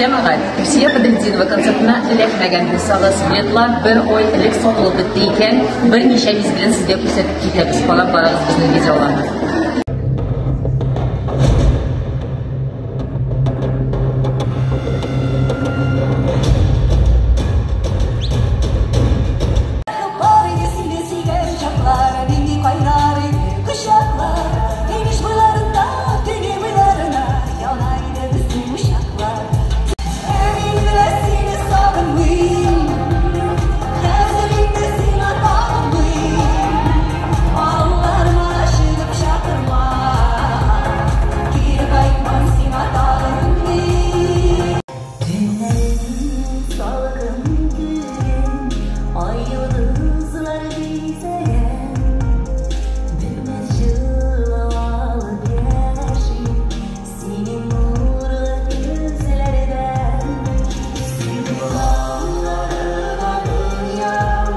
Җәмәгать, Люция Бәдретдинова концертына эләкмәгән булсагыз, билетлар бер ай элек сатылып бетте икән, берничә мизгелен сезгә күрсәтеп китәбез. Карап барыгыз безнең видеоларны. Бар иде сине сөйгән чаклар, нинди кайнар иде кочаклар. Инеш буйларында, төне буйларына яна иде безнең учаклар. Ә мин менә сине сагынмыйм, хәзер инде сиңа табынмыйм. Алларыма чыгып чакырма, кире кайтмам сиңа тагын мин. Төннәрнең салкын күген ай йолдызлар бизәгән, белмәс җылы алып яшим синең нурлы күзләрдән. Син булганнарга дөньям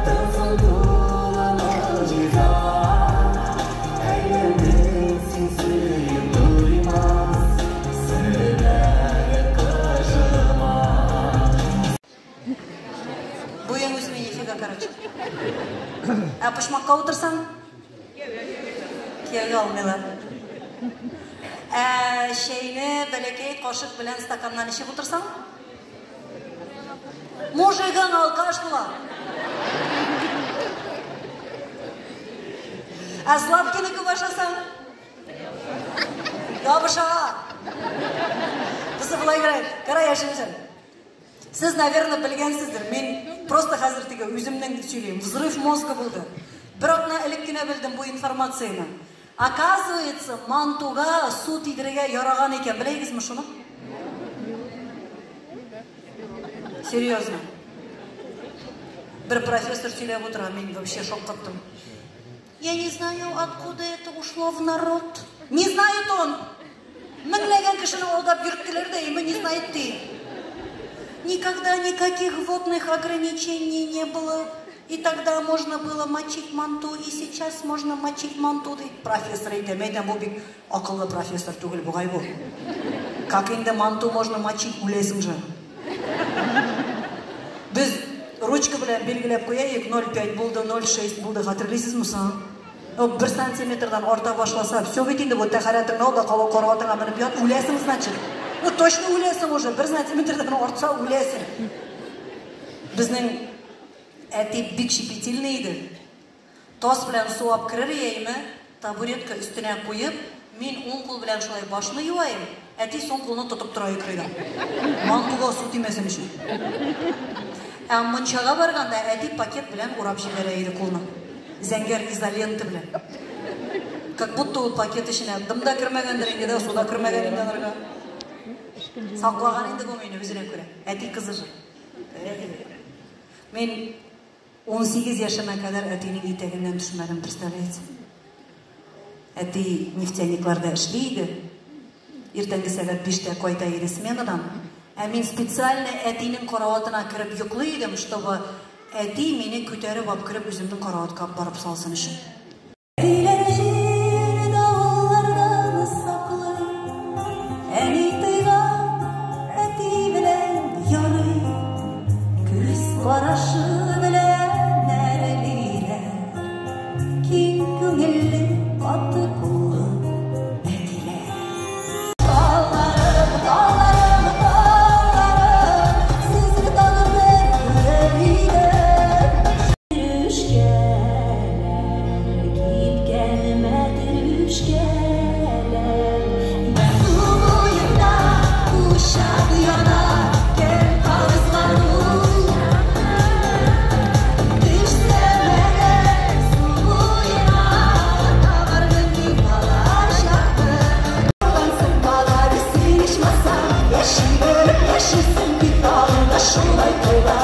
тылсым тулы могҗиза, әйләндең син сөеп туймас серләре кышыма. Буең үсми нифига, короче. Ә почмакка утырсаң, кияүгә алмыйлар. Ә чәйне бәләкәй кашык белән стаканнан эчеп утырсаң, мужигың алкаш була. Ә сладкийны күп ашасаң, ябыша. Бусы болай карай, кара яшелчә. Сез, наверное, белгәнсездер. Мин просто хәзер теге үземнең сөйлим. Взрыв мозга булды. Бер атна элек кенә белдем бу информацияне. Оказывается, мантуга су тидерергә яраган икән. Беләгезме шуны? Серьезно. Бер профессор сөйләп утыра, мин вообще шок каттым. Я не знаю, откуда это ушло в народ. Не знает он. Меңләгән кешене алдап йөрттеләр дә, и не знает ты. Никогда никаких водных ограничений не было. И тогда можно было мочить манту, и сейчас можно мочить манту. Ди. Профессор әйтә, әйтәм, бу бик акыллы профессор түгел бугай бу. Как инде манту можно мочить, үләсең же. Без ручка белән билгеләп куяйык, 0,5 булды, 0,6 булды, хәтерлисезме соң? 1 сантиметрдан арта башласа, все бит инде бу тәһарәтеңне ал да караватыңа менеп ят, үләсең, значит. Ну точно үләсең уже, 1 сантиметрдан артса үләсең. Безнең әти бик щепетильный иде. Тас белән су алып керер яйме, табуретка өстенә куеп, мин уң кул белән шулай башны юаем, әти сул кулны тотып тора икрыйда. Мантуга су тимәсен өчен. Ә мунчага барганда әти пакет белән урап җибәрә иде кулны. Зәңгәр изолента белән. Как будто ул пакет эченә дым да кермәгәндер инде дә, су да кермәгән инде аларга. Саклаган инде бу мине үзенә күрә. Әти кызы же. Мин 18 яшемә кадәр әтинең итәгеннән төшмәдем, представляете? Әти нефтяникларда эшли иде. Иртәнге сәгать 5-тә кайта иде сменадан. Ә мин специально әтинең караватына кереп йоклый идем, чтобы әти мине күтәреп алып кереп үземнең караватка барып салсын өчен. Әтиләр җир давыллардан саклый, әни тыйган әти белән ярый, күз карашы белән әрлиләр, киң күңелле, каты куллы әтиләр. Талларым, талларым, талларым, сезне тагын бер күрер идем. Мәтрүшкәләр, кипкән мәтрүшкәләр, су буенда учак яна, кем кабызган ул? Төшсәм әгәр су буена, табармын мин балачакны. Булгансың бала, син ичмасам, яши белеп яшисең бит, тагын да шулай була.